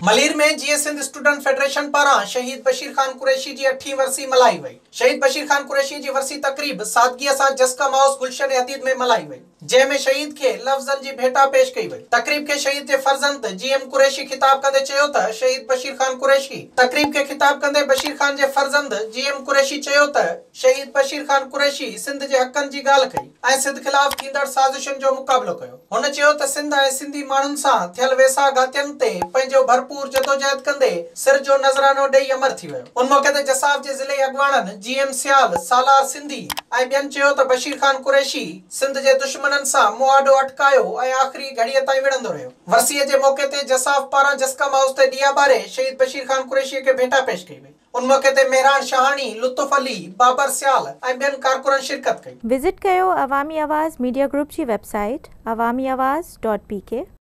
ملير ۾ جيئي Sindh student federation پاران شهيد بشير خان قريشي جي اٺين ورسي ملهائي وئي. شهيد بشير خان قريشي جي ورسي تقريب سادگيء سان جسقم هائوس گلشن حديد ۾ ملهائي وئي، جنهن ۾ شهيد کي لفظن جي ڀيٽا پيش ڪئي وئي. تقريب کي شهيد جي فرزند جي ايم قريشي خطاب ڪندي چيو ته شهيد بشير خان قريشي تقريب کي خطاب ڪندي بشير خان جي فرزند جي ايم قريشي چيو ته شهيد بشير خان قريشي سنڌ جي حقن جي ڳالهه ڪئي ۽ سنڌ خلاف ٿيندڙ سازشن جو مقابلو ڪيو. هن چيو ته سنڌ ۽ سنڌي ماڻهن سان ٿيل ويساهه گهاتين تي پنهنجو ڀرپور جدوجهد ڪندي سر جو نذرانو ڏئي امر ٿي ويو. ان موقعي تي جساف جي ضلعي اڳواڻن جي ايم سيال، سالار سنڌي ۽ ٻين چيو ته بشير خان قريشي سنڌ جي دشمنن سان مهاڏو اٽڪايو ۽ آخري گهڙيء تائين وڙهندو رهيو. ورسيء جي موقعي تي جساف پاران جسقم هائوس تي ڏيئا ٻاري شهيد بشير خان قريشي کي ڀيٽا پيش ڪئي وئي. ان موقعي تي مهراڻ شاهاڻي، لطف علي، بابر سيال ۽ ٻين ڪارڪنن شرڪت ڪئي. وزٽ ڪيو عوامي آواز ميڊيا گروپ جي web site Awami Awaz dot P K.